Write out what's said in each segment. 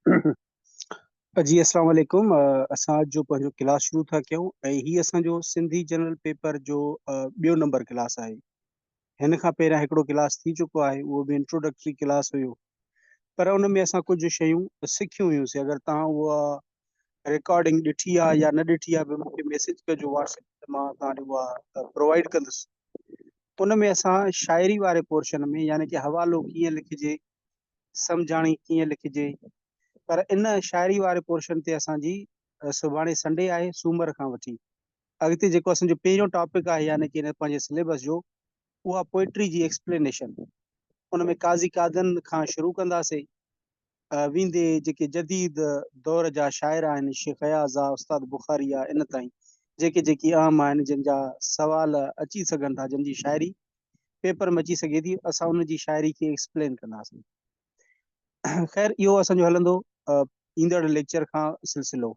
جي اسلام عليڪم. اسان اڄ جو پنهنجو ڪلاس شروع ٿا ڪيون ۽ هي اسان جو سنڌي جنرل پيپر جو ٻيو نمبر ڪلاس آهي. هن کان پهريان هڪڙو ڪلاس ٿي چڪو آهي، اهو به انٽروڊڪٽري ڪلاس هيو، پر ان ۾ اسان ڪجهه شيون سکيون هيون سي. اگر توهان اها رڪارڊنگ ڏٺي آهي يا نه ڏٺي آهي به مون کي ميسيج ڪجو واٽس ايپ تي، مان توهان ڏي اها پرووائڊ ڪندس. ان ۾ اسان شاعري واري پورشن ۾ يعني ڪي حوالو ڪيئن لکجي، سمجهاڻي ڪيئن لکجي، پر ان شاعري واري پورشن تي اسان جي سڀاڻي سنڊي آهي، سومر کان وٺي اڳتي جيڪو اسان جو پهريون ٽاپڪ آهي يعني ڪي پنهنجي سليبس جو، اها پوئٽري جي ايڪسپلينيشن. ان ۾ قاضي قادن کان شروع ڪنداسي، ويندي جيڪي جديد دور جا شاعر آهن، شيخ اياز آ، استاد بخاري آ، ان تائين جيڪي جيڪي اهم آهن، جن جا سوال اچي سگهن ٿا، جن جي شاعري پيپر ۾ اچي سگهي ٿي، اسان ان جي شاعري کي ايڪسپلين ڪنداسين. خير اهو اسان جو هلندو ايندڙ ليڪچر کان سلسلو.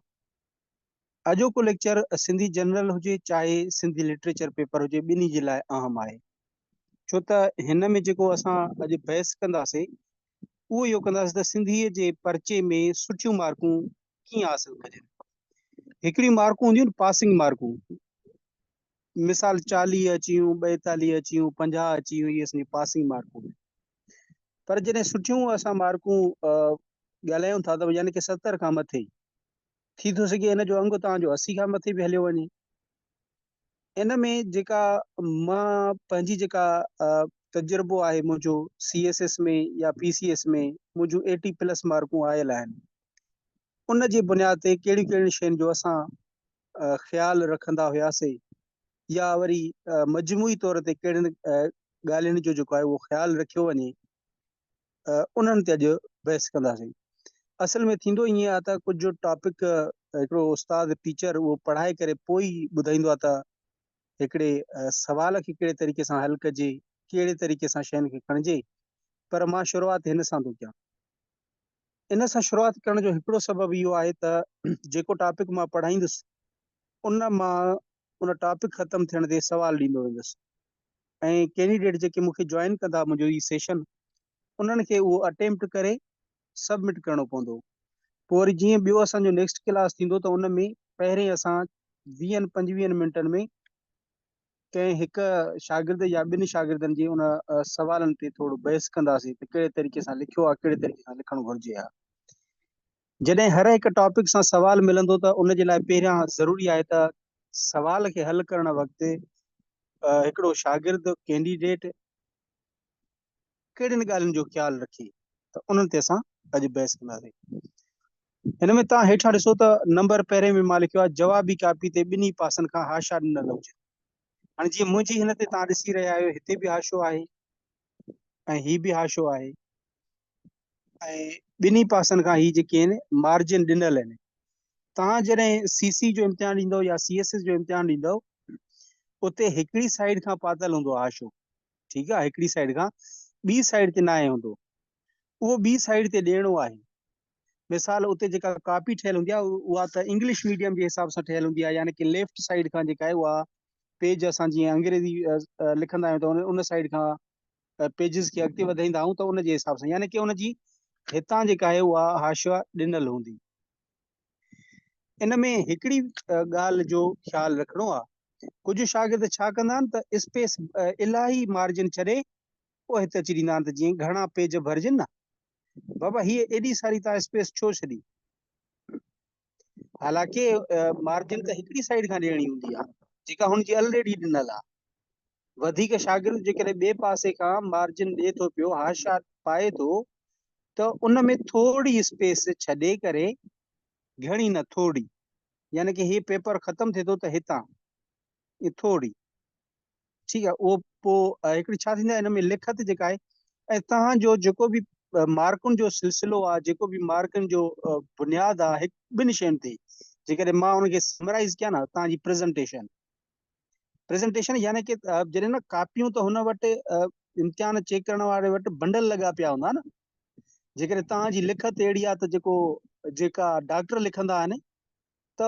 اڄوڪو ليڪچر سنڌي جنرل هجي چاهي سنڌي لٽريچر پيپر هجي، ٻنهي جي لاء اهم آهي، ڇو ته هن ۾ جيڪو اسان اڄ بحث ڪنداسين اهو اهو ڪنداسين ته سنڌيء جي پرچي ۾ سٺيون مارڪون ڪيئن حاصل ڪجن. هڪڙيون مارڪون هونديون آهن پاسنگ مارڪون، مثال 40 اچيون، 42 اچيون، 50 اچيون، اهي اسان جون پاسنگ مارڪون آهن. پر جڏهن سٺيون اسان مارڪون ڳالهايون ٿا ته يعني ڪي 70 کان مٿي ٿي ٿو سگهي، ان جو انگ توهان جو 80 کان مٿي به هليو وڃي. ان ۾ جيڪا مان پنهنجي جيڪا تجربو آهي منهنجو سي ايس ايس ۾ يا پي سي ايس ۾ منهنجون 80 پلس مارڪون آيل آهن، ان جي بنياد تي ڪهڙيون ڪهڙيون شين جو اسان خيال رکندا هياسي يا وري مجموعي طور تي ڪهڙين ڳالهين جو جيڪو آهي اهو خيال رکيو وڃي، انهن تي اڄ بحث ڪنداسين. اصل ۾ ٿيندو ائين آهي ته ڪجهه ٽاپڪ هڪڙو استاد ٽيچر اهو پڙهائي ڪري پوء ئي ٻڌائيندو آهي ته هڪڙي سوال کي ڪهڙي طريقي سان حل ڪجي، ڪهڙي طريقي سان شين کي کڻجي، پر مان شروعات هن سان ٿو ڪيان. ان سان شروعات ڪرڻ جو هڪڙو سبب اهو آهي ته جيڪو ٽاپڪ مان پڙهائيندس ان مان ان ٽاپڪ ختم ٿيڻ تي سوال ڏيندو ويندس ۽ ڪينڊيڊيٽ جيڪي مون کي جوائن ڪندا منهنجو هي سيشن، انهن کي اهو اٽيمپٽ ڪري سبمٽ ڪرڻو پوندو. پوء وري جيئن ٻيو اسان جو نيڪسٽ ڪلاس ٿيندو ته ان ۾ پهرين اسان ويهن پنجويهن منٽن ۾ ڪنهن هڪ شاگرد يا ٻن شاگردن جي ان سوالن تي ٿورو بحث ڪنداسين ته ڪهڙي طريقي سان لکيو آهي، ڪهڙي طريقي سان لکڻ گهرجي ها. جڏهن هر هڪ ٽاپڪ سان سوال ملندو ته ان جي لاء پهريان ضروري آهي ته سوال کي حل ڪرڻ وقت هڪڙو شاگرد ڪينڊيڊيٽ ڪهڙين ڳالهين جو خيال رکي ته انهن تي اسان اڄ بحث ڪنداسين. هن ۾ توهان هيٺان ڏسو ته نمبر پهرين ۾ مان لکيو آهي جوابي ڪاپي تي ٻنهي پاسن کان حاشا ڏنل هجن. هاڻي جيئن منهنجي هن تي توهان ڏسي رهيا آهيو، هتي به حاشو آهي ۽ هي به حاشو آهي ۽ ٻنهي پاسن کان هي جيڪي آهن مارجن ڏنل آهن. توهان جڏهن سي سي جو امتحان ڏيندو يا سي ايس ايس جو امتحان ڏيندو، اتي هڪڙي سائيڊ کان پاتل هوندو آهي حاشو، ٺيڪ آهي، هڪڙي سائيڊ کان، ٻي سائيڊ تي ناهي هوندو، اهو ٻي سائيڊ تي ڏيڻو آهي. مثال اتي جيڪا ڪاپي ٺهيل هوندي آهي اها ته انگلش ميڊيم جي حساب سان ٺهيل هوندي آهي، يعني ڪي ليفٽ سائيڊ کان جيڪا آهي اها پيج اسان جيئن انگريزي لکندا آهيون ته ان سائيڊ کان پيجز کي اڳتي وڌائيندا آهيون ته ان جي حساب سان يعني ڪي ان جي هتان جيڪا آهي اها حاشيه ڏنل هوندي. ان ۾ هڪڙي ڳالهه جو خيال رکڻو آهي، ڪجهه شاگرد ڇا ڪندا آهن ته اسپيس الاهي مارجن ڇڏي پوء هتي اچي ڏيندا آهن ته جيئن گهڻا پيج ڀرجن نه. بابا هيء ايڏي ساري تان اسپيس ڇو ڇڏي؟ حالانڪه مارجن ته هڪڙي سائيڊ کان ڏيڻي هوندي آهي جيڪا هن جي الريڊي ڏنل آهي. وڌيڪ شاگرد جيڪڏهن ٻئي پاسي کان مارجن ڏي ٿو پيو، حاشا پائي ٿو ته ان ۾ ٿورڙي اسپيس ڇڏي ڪري، گهڻي نه ٿورڙي، يعني ڪي هي پيپر ختم ٿئي ٿو ته هتان ائين ٿورڙي، ٺيڪ آهي. اهو پوء هڪڙي ڇا ٿيندو آهي ان ۾ لکت جيڪا آهي ۽ توهان جو جيڪو به مارڪن جو سلسلو آهي، جيڪو به مارڪن جو بنياد آهي، هڪ ٻن شين تي جيڪڏهن مان ان کي سمرائز ڪيان نه، توهان جي پريزنٽيشن، پريزنٽيشن يعني ڪي جڏهن نه ڪاپيون ته هن وٽ امتحان چيڪ ڪرڻ واري وٽ بنڊل لڳا پيا هوندا نه، جيڪڏهن توهان جي لکت اهڙي آهي ته جيڪو جيڪا ڊاڪٽر لکندا آهن ته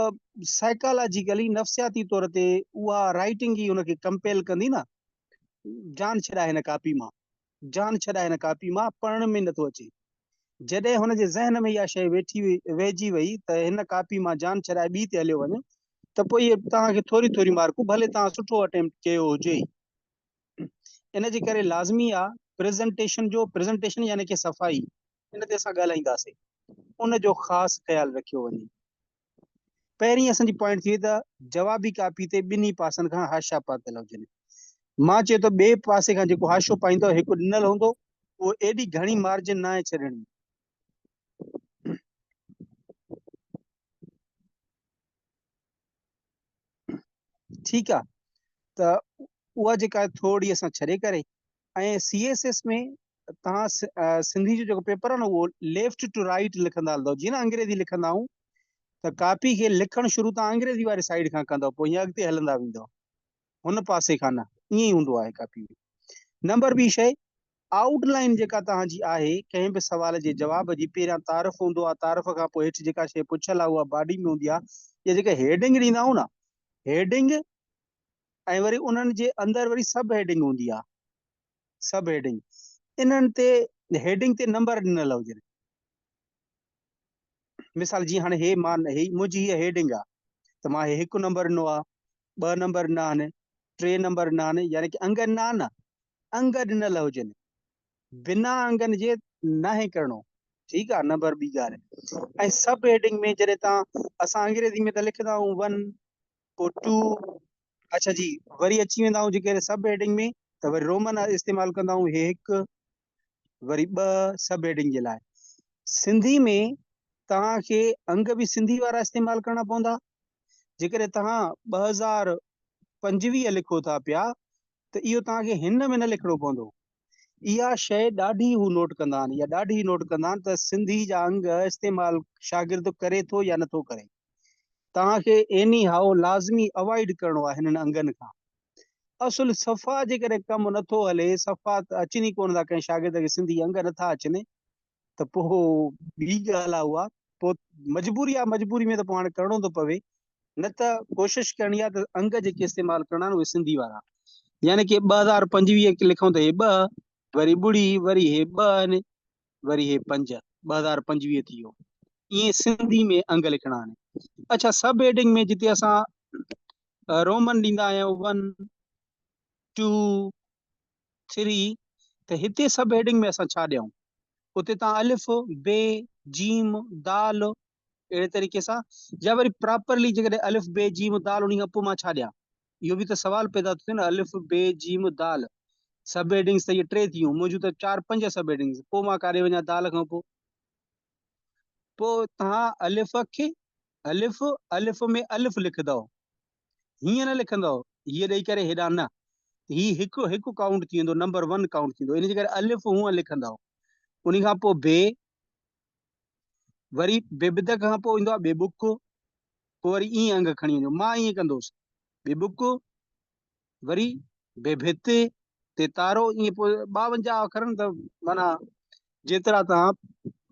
سائيڪالاجيڪلي نفسياتي طور تي اها رائٽنگ ئي هن کي ڪمپيل ڪندي نه، جان ڇڏائي هن ڪاپي مان، جان ڇڏائي هن ڪاپي مان، پڙهڻ ۾ نٿو اچي. جڏهن هن جي ذهن ۾ اها شيء ويٺي ويهجي وئي ته هن ڪاپي مان جان ڇڏائي ٻي تي هليو وڃ ته پوء اهي توهان کي ٿوريون ٿوريون مارڪون ڀلي توهان سٺو اٽيمپٽ ڪيو هجي. ان جي ڪري لازمي آ پريزنٽيشن جو پريزنٽيشن يعني ڪي صفائي ان تي اسان ڳالهائينداسين ان جو خاص خيال رکيو وڃي. پهرين اسان جي پوائنٽ ٿي وئي ته جوابي ڪاپي تي ٻنهي پاسن کان حاشا پاتل هجن. مان چيو ته ٻئي پاسي کان جيڪو حاشو پائيندو هڪ ڏنل هوندو اهو ايڏي گهڻي مارجن ناهي ڇڏڻي. ٺيڪ آ ته اها جيڪا ٿوري اسان ڇڏي ڪري ۽ سي ايس ايس ۾ توهان سنڌي جو جيڪو پيپر آهي نه اهو ليفٽ ٽو رائيٽ لکندا هلندو جيئن نه انگريزي لکندا آهيون ته ڪاپي کي لکڻ شروع توهان انگريزي واري سائيڊ کان ڪندو پوء ائين اڳتي هلندا ويندو هن پاسي کان نه ائين ئي هوندو آهي ڪاپي ۾ نمبر ٻي شيء آئوٽ لائن جيڪا توهان جي آهي ڪنهن به سوال جي جواب جي پهريان تعارف هوندو آهي تعارف کان پوء هيٺ جيڪا شيء پڇيل آهي اها باڊي ۾ هوندي آهي يا جيڪا هيڊنگ ڏيندا آهيون نه هيڊنگ ۽ وري انهن جي اندر وري سب هيڊنگ هوندي آهي سب هيڊنگ انهن تي هيڊنگ تي نمبر ڏنل هجن مثال جيئن هاڻي هي مان هي منهنجي هي هيڊنگ آ ته مان هي هڪ نمبر ڏنو آ ٻه نمبر ڏنا آهن ٽي نمبر ڏنا آهن يعني ڪي انگ ڏنا آهن نه انگ ڏنل هجن بنا انگن جي ناهي ڪرڻو ٺيڪ آ نمبر ٻي ڳالهه ۽ سب هيڊنگ ۾ جڏهن تان اسان انگريزي ۾ ته لکندا آهيون ون پوء ٽو اڇا جي وري اچي ويندا آهيون جيڪڏهن سب هيڊنگ ۾ ته وري رومن استعمال ڪندا آهيون هي هڪ وري ٻه سب هيڊنگ جي لاء سنڌي ۾ توهان کي انگ به سنڌي وارا استعمال ڪرڻا پوندا جيڪڏهن توهان 2025 لکو ٿا پيا ته اهو توهان کي هن ۾ نه لکڻو پوندو اها شيء ڏاڍي هو نوٽ ڪندا آهن يا ڏاڍي نوٽ ڪندا آهن ته سنڌي جا انگ استعمال شاگرد ڪري ٿو يا نٿو ڪري توهان کي ايني هائو لازمي اوائڊ ڪرڻو آهي هنن انگن کان. اصل صفا جيڪڏهن ڪم نٿو هلي، صفا اچن ئي ڪونه ٿا ڪنهن شاگرد کي سنڌي انگ نٿا اچن ته پوء ٻي ڳالهه آهي اها پوء مجبوري آهي مجبوري ۾ ته پوء هاڻي ڪرڻو ٿو پوي نه ته ڪوشش ڪرڻي آهي ته انگ جيڪي استعمال ڪرڻا آهن اهي سنڌي وارا يعني ڪي 2025 لکون ته هي ٻه وري ٻڙي وري هي ٻه آهن وري هي پنج، 2025 ٿي ويو. ائين سنڌي ۾ انگ لکڻا آهن. اڇا سب هيڊنگ ۾ جتي اسان رومن ڏيندا آهيون ون، ٽو، ٿري ته هتي سب هيڊنگ ۾ اسان ڇا ڏيون؟ اتي تان الف، بي، جيم، دال اهڙي طريقي سان يا وري پراپرلي جيڪڏهن الف، بي، جيم، دال انهي کان پوء مان ڇا ڏيان؟ اهو به ته سوال پيدا ٿو ٿئي نه الف، بي، جيم، دال سب هيڊنگس ته اهي ٽي ٿي ويون منهنجون ته چار پنج سب هيڊنگس پوء مان ڪاڏي وڃان دال کان پوء؟ پوء توهان الف کي الف الف ۾ الف لکندؤ هيئن نه لکندؤ هيء ڏئي ڪري هيڏانهن نه هي هڪ هڪ ڪائونٽ ٿي ويندو نمبر ون ڪائونٽ ٿيندو ان جي ڪري الف هونئن لکندؤ ان کان پوء بي وري بي بدڪ کان پوء ايندو آهي بي بڪ پوء وري ائين انگ کڻي وڃو مان ائين ڪندو هوس بي بڪ وري بي ڀت تي تارو ائين پوء 52 اکر ته معنيٰ جيترا توهان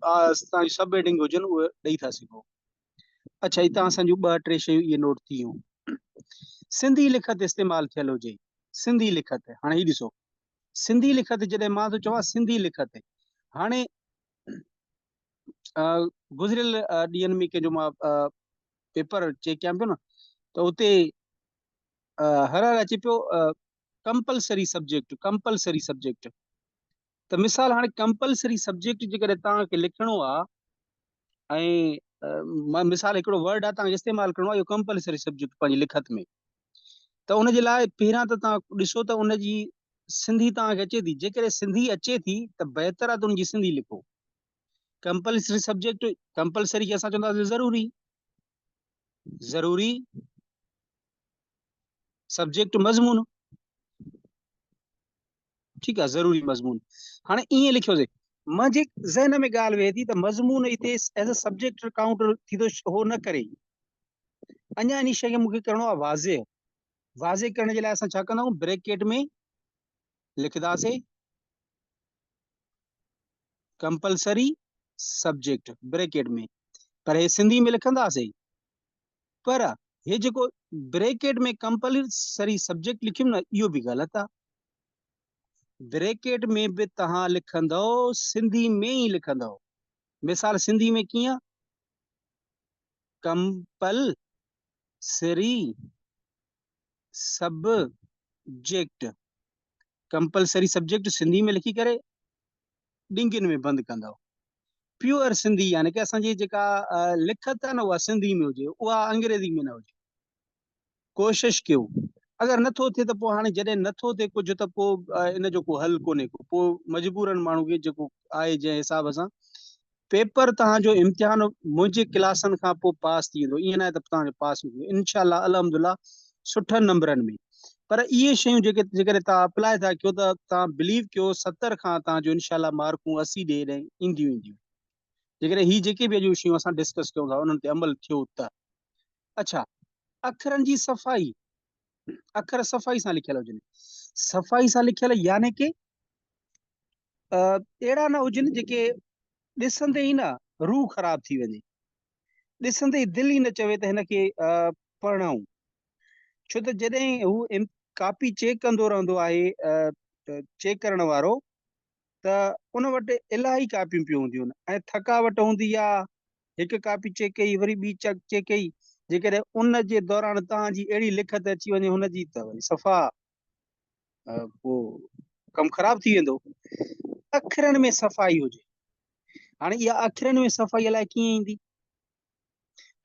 توهان جي سب هيڊنگ هجن اهي ڏئي ٿا سگهو اڇا هتان اسان جون ٻه ٽي شيون اهي نوٽ ٿي ويون سنڌي لکت استعمال ٿيل هجي سنڌي لکت هاڻي هي ڏسو سنڌي لکت جڏهن مان ٿو چوان سنڌي لکت هاڻي گذريل ڏينهن ۾ ڪنهن جو مان پيپر چيڪ ڪيان پيو نه ته اتي هر هر اچي پيو ڪمپلسري سبجيڪٽ ڪمپلسري سبجيڪٽ ته مثال هاڻي ڪمپلسري سبجيڪٽ جيڪڏهن توهان کي لکڻو آ ۽ مثال هڪڙو ورڊ آ توهان کي استعمال ڪرڻو آ اهو ڪمپلسري سبجيڪٽ پنهنجي لکت ۾ ته ان جي لاء پهريان ته توهان ڏسو ته ان جي سنڌي توهان کي اچي ٿي جيڪڏهن سنڌي اچي ٿي ته بهتر آهي ته ان جي سنڌي لکو ڪمپلسري سبجيڪٽ ڪمپلسري کي اسان چونداسين ضروري ضروري سبجيڪٽ مضمون ٺيڪ آهي ضروري مضمون هاڻي ائين لکيوسي منهنجي ذهن ۾ ڳالهه ويهي ٿي ته مضمون هتي ايز اي سبجيڪٽ ڪائونٽ ٿي ٿو هو نه ڪري اڃا ان شيء کي مونکي ڪرڻو آهي واضح واضح ڪرڻ جي لاء اسان ڇا ڪندا آهيون بريڪيٽ ۾ لکنداسي ڪمپلسري سبجيڪٽ بريڪيٽ ۾ پر هي سنڌي ۾ لکنداسي پر هي جيڪو بريڪيٽ ۾ ڪمپلسري سبجيڪٽ لکيم نه اهو به غلط آ بريڪيٽ ۾ به تهان لکندو سنڌي ۾ ئي لکندو. مثال سنڌي ۾ ڪيئن compulsory subject, compulsory subject Sindhi ۾ لکي ڪري ڏنگين ۾ بند ڪندؤ. پيور سنڌي يعني ڪه اسان جي جيڪا لکت آهي نه اها سنڌي ۾ هجي، اها انگريزي ۾ نه هجي. ڪوشش ڪيو، اگر نٿو ٿئي ته پوء هاڻي جڏهن نٿو ٿئي ڪجهه ته پوء ان جو ڪو حل ڪونهي ڪو، پوء مجبورن ماڻهو کي جيڪو آهي جنهن حساب سان پيپر توهان جو امتحان منهنجي ڪلاسن کان پوء پاس ٿي ويندو، ائين ناهي ته توهان جو پاس نه ٿيندو، انشاء الله الحمدلله سٺن نمبرن ۾. پر اهي شيون جيڪي جيڪڏهن توهان اپلاء ٿا ڪيو ته توهان بليو ڪيو 70 کان توهان جو انشاء الله مارڪون 80 ڏي اينديون اينديون، جيڪڏهن هي جيڪي به اڄ شيون اسان ڊسڪس ڪيون ٿا انهن تي عمل ٿيو ته. اڇا اکرن جي صفائي، اکر صفائي سان لکيل هجن، صفائي سان لکيل يعني ڪي اهڙا نه هجن جيڪي ڏسندي ئي نه روح خراب ٿي وڃي، ڏسندي ئي دل ئي نه چوي ته هن کي پڙهون، ڇو ته جڏهن هو ڪاپي چيڪ ڪندو رهندو آهي چيڪ ڪرڻ وارو ته ان وٽ الاهي ڪاپيون پيون هونديون آهن ۽ ٿڪاوٽ هوندي آ، هڪ ڪاپي چيڪ ڪئي وري ٻي چيڪ ڪئي، جيڪڏهن ان جي دوران توهان جي اهڙي لکت اچي وڃي هن جي ته وري صفا پوء ڪم خراب ٿي ويندو. اکرن ۾ صفائي هجي. هاڻي اها اکرن ۾ صفائي الائي ڪيئن ايندي؟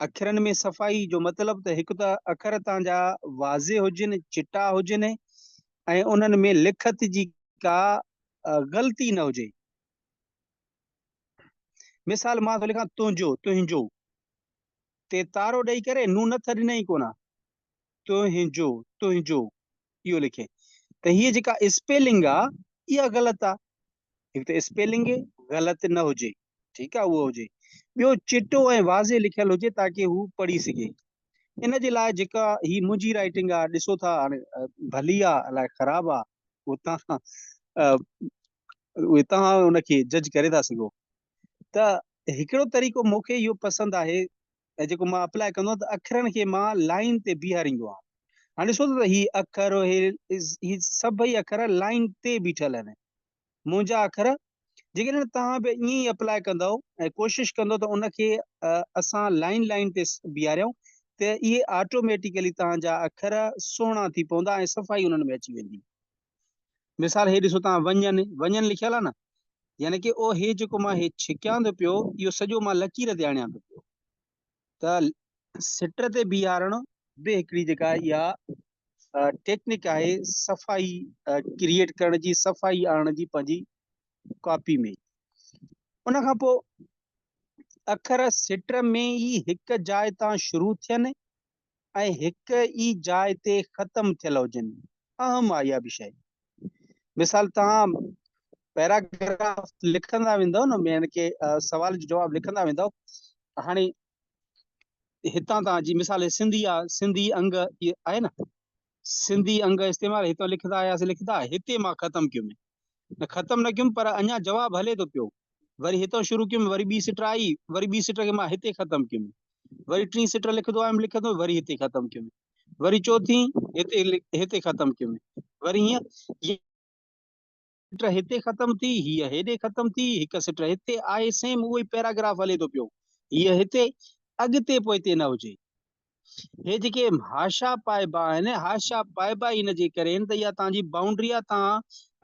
اکرن ۾ صفائي جو مطلب ته هڪ ته اکر تان جا واضح هجن، چٽا هجن ۽ انهن ۾ لکت جي ڪا غلطي نه هجي. مثال مان ٿو لکان تنهنجو، تنهنجو تي تارو ڏئي ڪري نون نه ٿ ڏنئي ڪونه، تنهنجو، تنهنجو اهو لکي ته هيء جيڪا اسپيلنگ آ اها غلط آ. هڪ ته اسپيلنگ غلط نه هجي، ٺيڪ آ، اهو هجي. ٻيو چٽو ۽ واضح لکيل هجي تاڪي هو پڙهي سگهي. ان جي لاء جيڪا هي منهنجي رائٽنگ آ ڏسو ٿا هاڻي ڀلي آ الائي خراب آ اهو تهان اهي تهان ان کي جج ڪري ٿا سگهو. ته هڪڙو طريقو مون کي اهو پسند آهي ۽ جيڪو مان اپلاء ڪندو آهيان ته اکرن کي مان لائين تي بيهاريندو آهيان. هاڻي ڏسو ته هي اکر هي هي سڀئي اکر لائين تي بيٺل آهن. منهنجا اکر جيڪڏهن توهان به ائين ئي اپلاء ڪندؤ ۽ ڪوشش ڪندؤ ته ان کي اسان لائين لائين تي بيهاريون ته اهي آٽوميٽيڪلي توهان جا اکر سهڻا ٿي پوندا ۽ صفائي انهن ۾ اچي ويندي. مثال هي ڏسو توهان وڃن، وڃن لکيل آهي نه، يعني ڪي او هي جيڪو مان هي ڇڪيان ٿو پيو اهو سڄو مان لڪير تي آڻيان ٿو پيو ته سٽر تي بيهارڻ به هڪڙي جيڪا اها ٽيڪنڪ آهي صفائي ڪريئيٽ ڪرڻ جي، صفائي آڻڻ جي پنهنجي ڪاپي ۾. ان کان پوء اکر سٽر ۾ ئي هڪ جاء تان شروع ٿين ۽ هڪ ئي جاء تي ختم ٿيل هجن. اهم آهي اها به شيء. مثال توهان پيراگراف لکندا ويندؤ نه يعني ڪي سوال جو جواب لکندا ويندؤ، هاڻي هتان تان جي مثال سنڌي آ، سنڌي انگ آهي نه، سنڌي انگ استعمال هتان لکندا آياسي لکندا هتي مان ختم ڪيم، نه ختم نه ڪيم پر اڃا جواب هلي ٿو پيو، وري هتان شروع ڪيم وري ٻي سٽ آئي وري ٻي سٽ کي مان هتي ختم ڪيم، وري ٽين سٽ لکندو آيم لکندو وري هتي ختم ڪيم، وري چوٿين هتي هتي ختم ڪيم، وري هيئن سٽ هتي ختم ٿي، هيء هيڏي ختم ٿي، هڪ سٽ هتي آهي سيم اهو ئي پيراگراف هلي ٿو پيو، هيء هتي اڳتي پوئتي نه هجي. هي جيڪي هاشا پائبا آهن، هاشا پائبا ئي ان جي ڪري آهن ته اها توهان جي بائونڊري آهي، توهان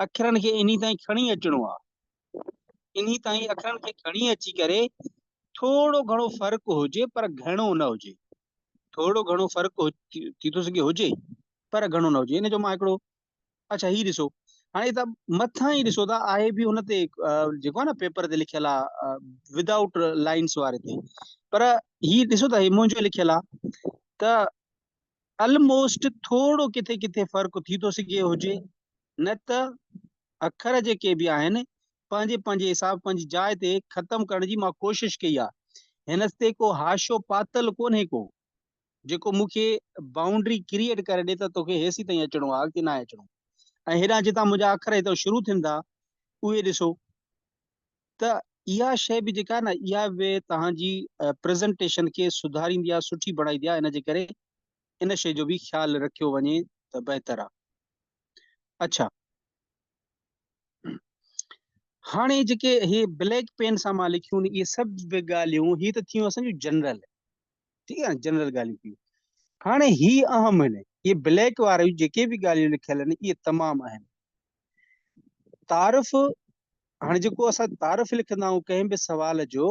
اکرن کي انهي تائين کڻي اچڻو آهي. انهي تائين اکرن کي کڻي اچي ڪري ٿورو گهڻو فرق هجي پر گهڻو نه هجي. ٿورو گهڻو فرق ٿي ٿو سگهي هجي پر گهڻو نه هجي. ان جو مان هڪڙو اڇا هي ڏسو هاڻي ته مٿان ئي ڏسو ٿا آهي به هن تي جيڪو آهي نه پيپر تي لکيل آهي ودائوٽ لائنس واري تي، پر هي ڏسو ٿا هي منهنجو لکيل آهي ته الموسٽ ٿورو ڪٿي ڪٿي فرق ٿي ٿو سگهي هجي، نه ته اکر جيڪي به آهن پنهنجي پنهنجي حساب پنهنجي جاء تي ختم ڪرڻ جي مان ڪوشش ڪئي آهي. هن تي ڪو حاشو پاتل ڪونهي ڪو جيڪو مون کي بائونڊري ڪريئيٽ ڪري ڏي ته توکي هيسي تائين اچڻو آهي اڳتي ناهي اچڻو. ۽ هيڏانهن جتان منهنجا اکر هتان شروع ٿين ٿا اهي ڏسو ته اها شيء به جيڪا آهي نه اها به توهان جي پريزنٽيشن کي سڌاريندي آهي، سٺي بڻائيندي آهي. ان جي ڪري ان شيء جو به خيال رکيو وڃي ته بهتر آهي. اڇا هاڻي جيڪي هي بليڪ پين سان مان لکيون اهي سڀ به ڳالهيون هي ته ٿيون اسان جون جنرل، ٺيڪ آهي نه، جنرل ڳالهيون ٿيون. هاڻي هي اهم آهن، اهي بليڪ واريون جيڪي به ڳالهيون لکيل آهن اهي تمام اهم. تعارف، هاڻي جيڪو اسان تعارف لکندا آهيون ڪنهن به سوال جو،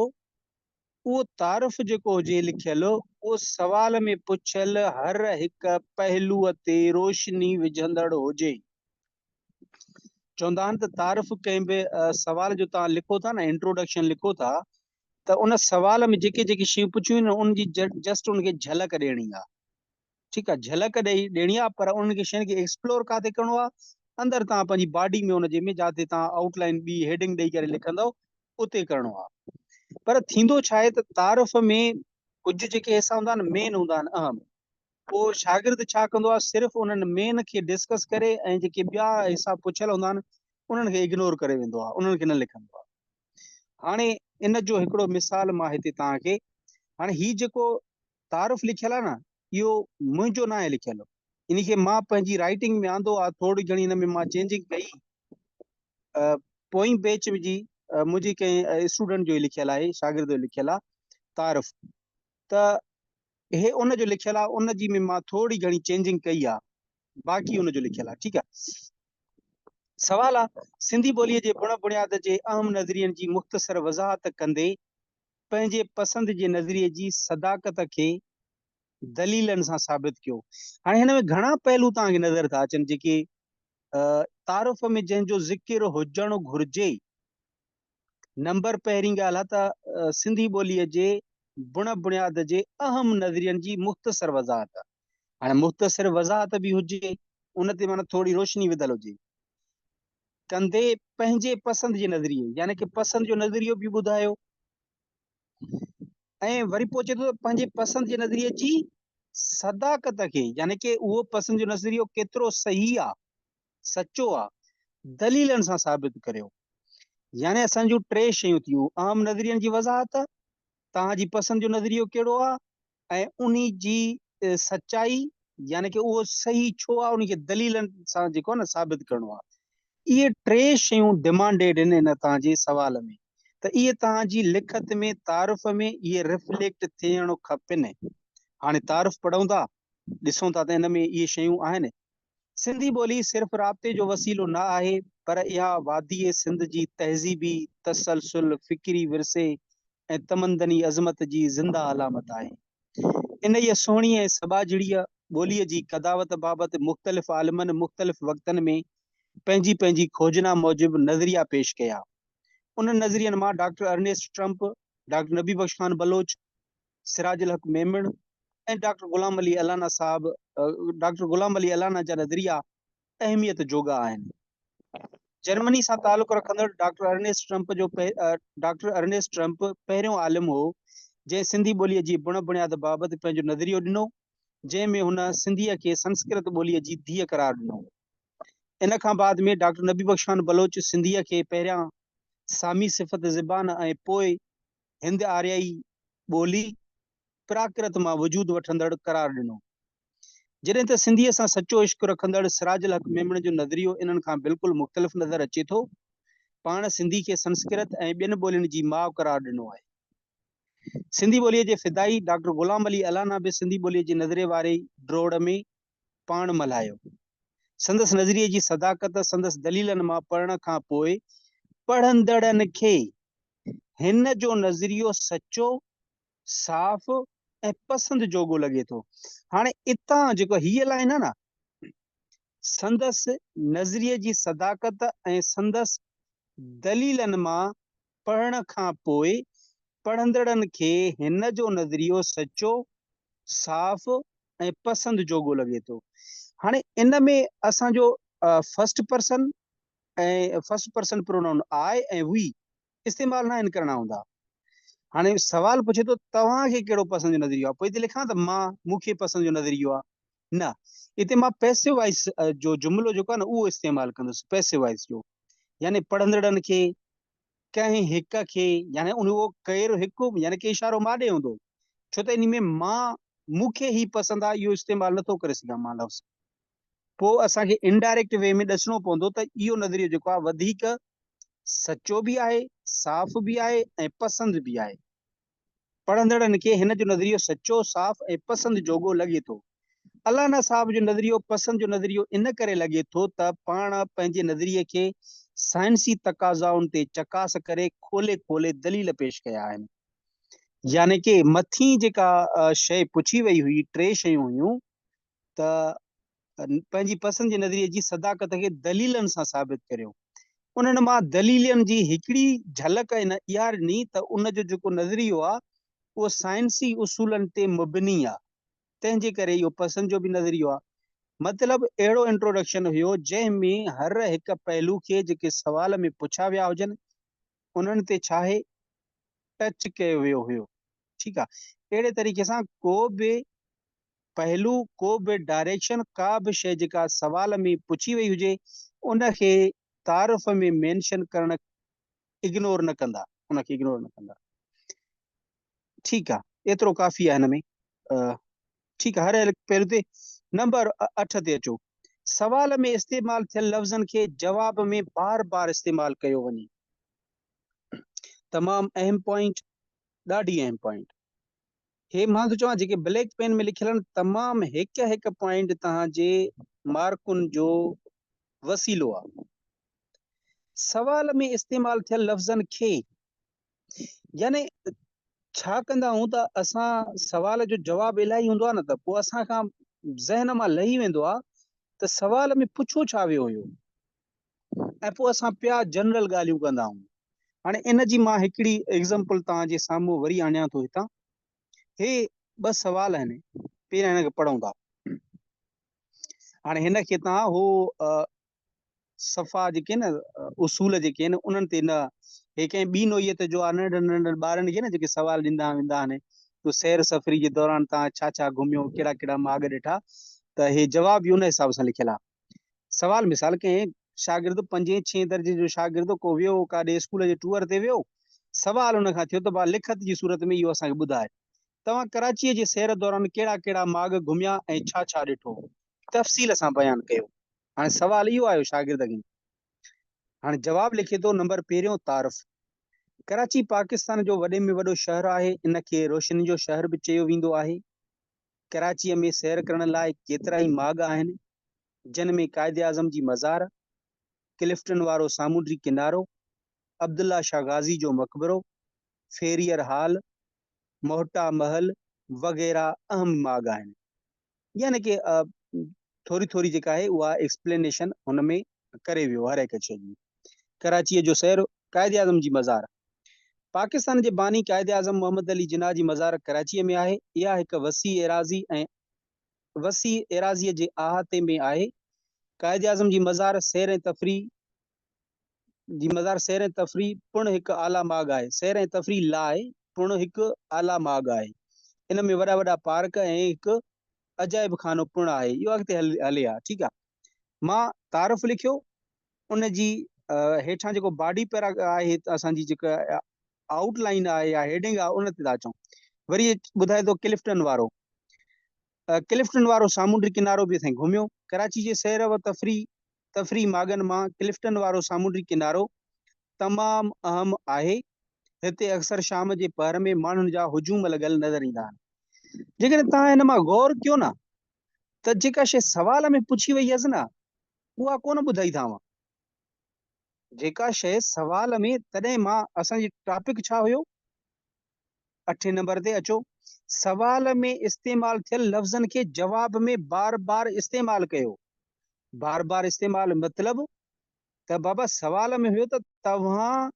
اهو تعارف جيڪو هجي لکيل اهو سوال ۾ پڇيل هر هڪ پهلوء تي روشني وجهندڙ هجي. چوندا آهن ته تعارف ڪنهن به سوال جو توهان لکو ٿا نه، انٽروڊڪشن لکو ٿا ته ان سوال ۾ جيڪي جيڪي شيون پڇيون آهن ان جي جسٽ ان کي جهلڪ ڏيڻي آهي، ٺيڪ آهي، جهلڪ ڏئي ڏيڻي آهي، پر انهن کي شين کي ايڪسپلور ڪاٿي ڪرڻو آهي، اندر توهان پنهنجي باڊي ۾ ان جي ۾ جاٿي توهان آئوٽ لائن ٻي هيڊنگ ڏئي ڪري لکندؤ اتي ڪرڻو آهي. پر ٿيندو ڇا آهي ته تعارف ۾ ڪجهه جيڪي حصا هوندا آهن مين هوندا آهن اهم، پوء شاگرد ڇا ڪندو آهي صرف انهن مين کي ڊسڪس ڪري ۽ جيڪي ٻيا حصا پڇيل هوندا آهن انهن کي اگنور ڪري ويندو آهي، انهن کي نه لکندو آهي. هاڻي ان جو هڪڙو مثال مان هتي توهان کي، هاڻي هي جيڪو تعارف لکيل آهي نه اهو منهنجو ناهي لکيل، ان کي مان پنهنجي رائٽنگ ۾ آندو آهي، ٿوري گهڻي هن ۾ مان چينجنگ ڪئي. پوئين بيچ جي منهنجي ڪنهن اسٽوڊنٽ جو لکيل آهي، شاگرد جو لکيل آهي تعارف، ته هي ان جو لکيل آهي، ان جي ۾ مان ٿوري گهڻي چينجنگ ڪئي آهي، باقي ان جو لکيل آهي. ٺيڪ آهي. سوال آهي، سنڌي ٻوليء جي بڻ بڻياد جي اهم نظرين جي مختصر وضاحت ڪندي پنهنجي پسند جي نظريي جي صداقت کي دليلن سان ثابت ڪيو. هاڻي هن ۾ گهڻا پهلو توهان کي نظر ٿا اچن جيڪي تعارف ۾ جنهن جو ذڪر هجڻ گهرجي. نمبر پهرين ڳالهه ته سنڌي ٻوليء جي بڻ بڻياد جي اهم نظرين جي مختصر وضاحت. هاڻي مختصر وضاحت به هجي، ان تي معنيٰ ٿوري روشني وڌل هجي. ڪندي پنهنجي پسند جي نظريي يعني ڪه پسند جو نظريو به ٻڌايو ۽ وري پوء چئي ٿو ته پنهنجي پسند جي نظريي جي صداقت کي يعني ڪه اهو پسند جو نظريو ڪيترو صحيح آ، سچو آ، دليلن سان ثابت ڪريو. يعني اسان جون ٽي شيون ٿيون، اهم نظرين جي وضاحت، توهان جي پسند جو نظريو ڪهڙو آ ۽ انهي جي سچائي يعني ڪه اهو صحيح ڇو آ، انهي کي دليلن سان جيڪو آ نه ثابت ڪرڻو آ. اهي ٽي شيون ڊمانڊيڊ آهن ان توهان جي سوال ۾ ته اهي توهان جي لکت ۾ تعارف ۾ اهي رفليڪٽ ٿيڻ کپن. هاڻي تعارف پڙهون ٿا، ڏسون ٿا ته ان ۾ اهي شيون آهن. سنڌي ٻولي صرف رابطي جو وسيلو نه آهي، پر اها واديء سنڌ جي تهذيبي تسلسل، فڪري ورثي ۽ تمدني عظمت جي زنده علامت آهي. انهيء سهڻي ۽ سٻاجهڙيء ٻوليء جي قداوت بابت مختلف عالمن مختلف وقتن ۾ پنهنجي پنهنجي کوجنا موجب نظريا پيش ڪيا. انهن نظرين مان doctor Ernest Trumpp, doctor Nabi Bakhsh Khan Baloch, Siraj ul Haq Memon ۽ doctor Ghulam Ali Allana صاحب ڊاڪٽر غلام علي الانا جا نظريا اهميت جوڳا آهن. جرمني سان تعلق رکندڙ ڊاڪٽر ارنيسٽ ٽرمپ جو ڊاڪٽر ارنيسٽ ٽرمپ پهريون عالم هو جنهن سنڌي ٻوليء جي بڻ بڻياد بابت پنهنجو نظريو ڏنو جنهن ۾ هن سنڌيء کي سنسڪرت ٻوليء جي ڌيء قرار ڏنو. ان کان بعد ۾ ڊاڪٽر نبي بخش خان بلوچ سنڌيء کي پهريان سامي صفت زبان ۽ پوء هند آريائي ٻولي پراڪرت مان وجود وٺندڙ قرار ڏنو. جڏهن ته سنڌيء سان سچو عشق رکندڙ سراج الحق ميمڻ جو نظريو انهن کان بلڪل مختلف نظر اچي ٿو. پاڻ سنڌي کي سنسڪرت ۽ ٻين ٻولين جي ماء قرار ڏنو آهي. سنڌي ٻوليء جي فدائي ڊاڪٽر غلام علي الانا به سنڌي ٻوليء جي نظريي واري ڊوڙ ۾ پاڻ ملهايو. سندس نظريي جي صداقت سندس دليلن مان پڙهڻ کان پوء پڙهندڙن کي هن جو نظريو سچو، صاف ۽ پسند جوڳو لڳي ٿو. هاڻي اتان جيڪو هيء لائين آهي نه، سندس نظريي جي صداقت ۽ سندس دليلن مان پڙهڻ کان پوء پڙهندڙن کي هن جو نظريو سچو، صاف ۽ پسند جوڳو لڳي ٿو. هاڻي ان ۾ اسان جو first person ۽ first person pronoun I ۽ we استعمال ناهن ڪرڻا هوندا. هاڻي سوال پڇي ٿو توهان کي ڪهڙو پسند جو نظريو آهي؟ پوء هتي لکان ته مان مون کي پسند جو نظريو آهي. نه، هتي مان پيسو وائس جو جملو جيڪو آهي نه اهو استعمال ڪندس، پيسو وائس جو، يعني پڙهندڙن کي، ڪنهن هڪ کي، يعني ان اهو ڪير هڪ يعني ڪي اشارو مان ڏي هوندو، ڇو ته انهي ۾ مان مون کي هي پسند آهي اهو استعمال نٿو ڪري سگهان مان لفظ. پوء اسان کي انڊائريڪٽ وي ۾ ڏسڻو پوندو ته اهو نظريو جيڪو آهي وڌيڪ سچو به آهي، صاف به آهي ۽ پسند به آهي. پڙهندڙن کي هن جو نظريو سچو، صاف ۽ پسند جوڳو لڳي ٿو. الانا صاحب جو نظريو پسند جو نظريو ان ڪري لڳي ٿو ته پاڻ پنهنجي نظريي کي سائنسي تقاضائن تي چڪاس ڪري کولي کولي دليل پيش ڪيا آهن. يعني ڪي مٿين جيڪا شيء پڇي وئي هئي، ٽي شيون هيون ته پنهنجي پسند جي نظريي جي صداقت کي دليلن سان ثابت ڪريو. انهن مان دليلن جي هڪڙي جهلڪ هن اها ڏني ته ان جو جيڪو نظريو آهي اهو سائنسي اصولن تي مبني آهي، تنهن جي ڪري اهو پسند جو به نظريو آهي. مطلب اهڙو انٽروڊڪشن هيو جنهن ۾ هر هڪ پهلو کي جيڪي سوال ۾ پڇا ويا هجن انهن تي ڇاهي ٽچ ڪيو ويو هيو. ٺيڪ آهي. اهڙي طريقي سان ڪو به پهلو، ڪو به ڊائريڪشن، ڪا به شيء جيڪا سوال ۾ پڇي وئي هجي، ان کي تعارف ۾ مينشن ڪرڻ اگنور نه ڪندا، ان کي اگنور نه ڪندا. ٺيڪ آ، ايترو ڪافي آ هن ۾. ٺيڪ آ، هر هڪ پهلو تي. نمبر 8 تي اچو. سوال ۾ استعمال ٿيل لفظن کي جواب ۾ بار بار استعمال ڪيو وڃي. تمام اهم پوائنٽ، ڏاڍي اهم پوائنٽ. هي مان ٿو چوان جيڪي بليڪ پين ۾ لکيل آهن تمام هڪ هڪ پوائنٽ توهان جي مارڪن جو وسيلو آهي. سوال ۾ استعمال ٿيل لفظن کي يعني ڇا ڪندا آهيون ته اسان سوال جو جواب الاهي هوندو آهي نه ته پوء اسان کان ذهن مان لهي ويندو آهي ته سوال ۾ پڇو ڇا ويو هيو ۽ پوء اسان پيا جنرل ڳالهيون ڪندا آهيون. هاڻي ان جي مان هڪڙي ايگزامپل توهان جي سامهون وري آڻيان ٿو هتان. هي ٻه سوال آهن، پهريان هن کي پڙهون ٿا. هاڻي هن کي توهان هو صفا جيڪي نه اصول جيڪي آهن انهن تي نه، هي ڪنهن ٻي نوعيت جو آهي. ننڍن ننڍن ٻارن کي نه جيڪي سوال ڏيندا ويندا آهن ته سير سفري جي دوران توهان ڇا ڇا گهميو، ڪهڙا ڪهڙا ماڳ ڏٺا، ته هي جواب به ان حساب سان لکيل آهي. سوال مثال ڪنهن شاگرد پنجين ڇهين درجي جو شاگرد ڪو ويو ڪاڏي اسڪول جي ٽوئر تي ويو، سوال ان کان ٿيو ته ڀا لکت جي صورت ۾ اهو اسان کي ٻڌاء توهان ڪراچيء جي سير دوران ڪهڙا ڪهڙا ماڳ گهميا ۽ ڇا ڇا ڏٺو، تفصيل سان بيان ڪيو. هاڻي سوال اهو آيو شاگرد کي. هاڻي جواب لکي ٿو نمبر پهريون تعارف. ڪراچي پاڪستان جو وڏي ۾ وڏو شهر آهي، ان کي روشنين جو شهر به چيو ويندو آهي. ڪراچيء ۾ سير ڪرڻ لاء ڪيترائي ماڳ آهن، جن ۾ قائداعظم جي مزار، ڪلفٽن وارو سامونڊي ڪنارو، عبدالله شاهه غازي جو مقبرو، فيريئر هال، موهٽا محل وغيره اهم ماڳ آهن. يعني ڪي ٿوري ٿوري جيڪا آهي اها ايڪسپلينيشن هن ۾ ڪري ويو هر هڪ شيء جي. ڪراچيء جو سير، قائداعظم جي مزار، پاڪستان جي باني قائداعظم محمد علي جناح جي مزار ڪراچيء ۾ آهي. اها هڪ وسيع ايراضي ۽ وسيع ايراضيء جي احاطي ۾ آهي. قائداعظم جي مزار سير ۽ تفريح جي مزار سير ۽ تفريح پڻ هڪ اعليٰ ماڳ آهي. سير ۽ تفريح لاء پڻ هڪ اعليٰ ماڳ آهي. ان ۾ وڏا وڏا پارڪ ۽ هڪ عجائب خانو پڻ آهي. اهو اڳتي هلي ها ٺيڪ آهي. مان تعارف لکيو ان جي هيٺان جيڪو باڊي پيرا آهي اسان جي جيڪا آئوٽ لائن آهي يا هيڊنگ آهي ان تي ٿا اچون. وري ٻڌائي ٿو ڪلفٽن وارو، ڪلفٽن وارو سامونڊي ڪنارو به اسان گهميو. ڪراچي جي سير و تفريح تفريح ماڳن مان ڪلفٽن وارو سامونڊي ڪنارو تمام اهم آهي. هتي اڪثر شام جي پهر ۾ ماڻهن جا هجوم لڳل نظر ايندا آهن. جيڪڏهن توهان هن مان غور ڪيو نه ته جيڪا شيء سوال ۾ پڇي وئي هيس نه اها ڪونه ٻڌائي ٿا اوهان. جيڪا شيء سوال ۾ تڏهن مان اسان جي ٽاپڪ ڇا هيو؟ اٺين نمبر تي اچو. سوال ۾ استعمال ٿيل لفظن کي جواب ۾ بار بار استعمال ڪيو. بار بار استعمال مطلب ته بابا سوال ۾ هيو ته توهان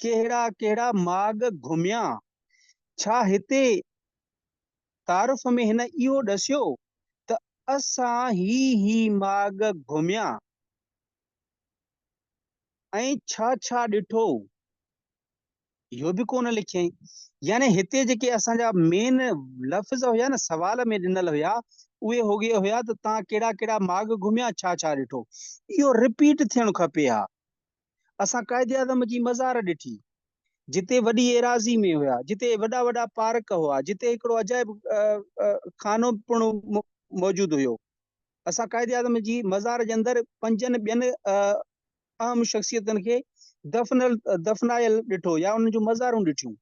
ڪهڙا ڪهڙا ماڳ گهميا؟ ڇا هتي تعارف ۾ هن اهو ڏسيو ته اسان هي هي ماڳ گهميا ۽ ڇا ڇا ڏٺو، اهو به ڪونه لکيائين. يعني هتي جيڪي اسان جا مين لفظ هيا نه سوال ۾ ڏنل هيا، اهي هوڳي هيا ته توهان ڪهڙا ڪهڙا ماڳ گهميا، ڇا ڇا ڏٺو. اهو رپيٽ ٿيڻ کپي ها. اسان قائداعظم جي مزار ڏٺي، جتي وڏي ايراضي ۾ هيا، جتي وڏا وڏا پارڪ هئا، جتي هڪڙو عجائب خانو پڻ موجود هيو. اسان قائداعظم جي مزار جي اندر پنجن ٻين اهم شخصيتن کي دفنل دفنايل ڏٺو يا انهن جون مزارون ڏٺيون.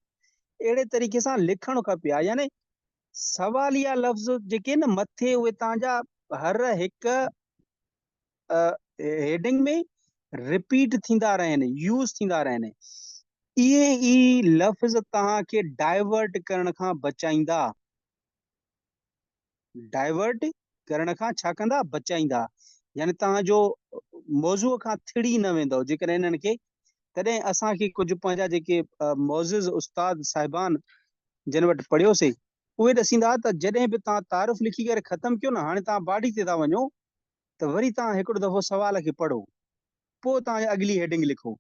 اهڙي طريقي سان لکڻ کپي ها يعني سواليه لفظ جيڪي نه مٿي اهي توهان جا هر هڪ هيڊنگ ۾ رپيٽ ٿيندا رهن، يوز ٿيندا رهن. اهي ئي لفظ توهان کي ڊائيورٽ ڪرڻ کان بچائيندا. ڊائيورٽ ڪرڻ کان ڇا ڪندا؟ بچائيندا. يعني توهان جو موضوع کان ٿڙي نه ويندؤ جيڪڏهن انهن کي. تڏهن اسان کي ڪجهه پنهنجا جيڪي معزز استاد صاحبان جن وٽ پڙهيوسي اهي ڏسيندا ته جڏهن به توهان تعارف لکي ڪري ختم ڪيو نه هاڻي توهان باڊي تي ٿا وڃو ته وري توهان هڪڙو دفعو سوال کي پڙهو پوء توهان اڳلي هيڊنگ لکو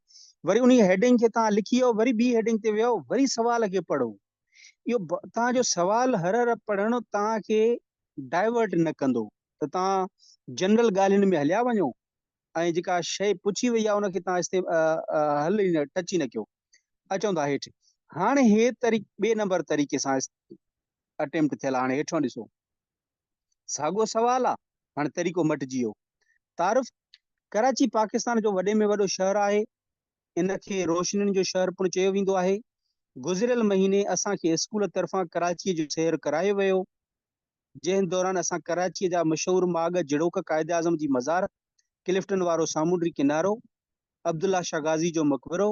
وري انهي هيڊنگ کي توهان لکي ويو وري ٻي هيڊنگ تي ويو وري سوال کي پڙهو. اهو توهان جو سوال هر هر پڙهڻ توهان کي ڊائيورٽ نه ڪندو ته توهان جنرل ڳالهين ۾ هليا وڃو ۽ جيڪا شيء پڇي وئي آهي ان کي توهان حل ئي نه ٽچ ئي نه ڪيو. اچون ٿا هيٺ هاڻي هي طريق ٻئي نمبر طريقي سان اٽيمپٽ ٿيل آهي. هاڻي هيٺان ڏسو ساڳو سوال آهي هاڻي طريقو مٽجي ويو. تعارف، ڪراچي پاڪستان جو وڏي ۾ وڏو شهر آهي. ان کي روشنين جو شهر پڻ چيو ويندو آهي. گذريل مهيني اسان کي اسڪول طرفان ڪراچيء جو سير ڪرايو ويو، جنهن دوران اسان ڪراچيء جا مشهور ماڳ جهڙوڪ قائداعظم جي مزار، ڪلفٽن وارو سامونڊي ڪنارو، عبدالله شاهه غازي جو مقبرو،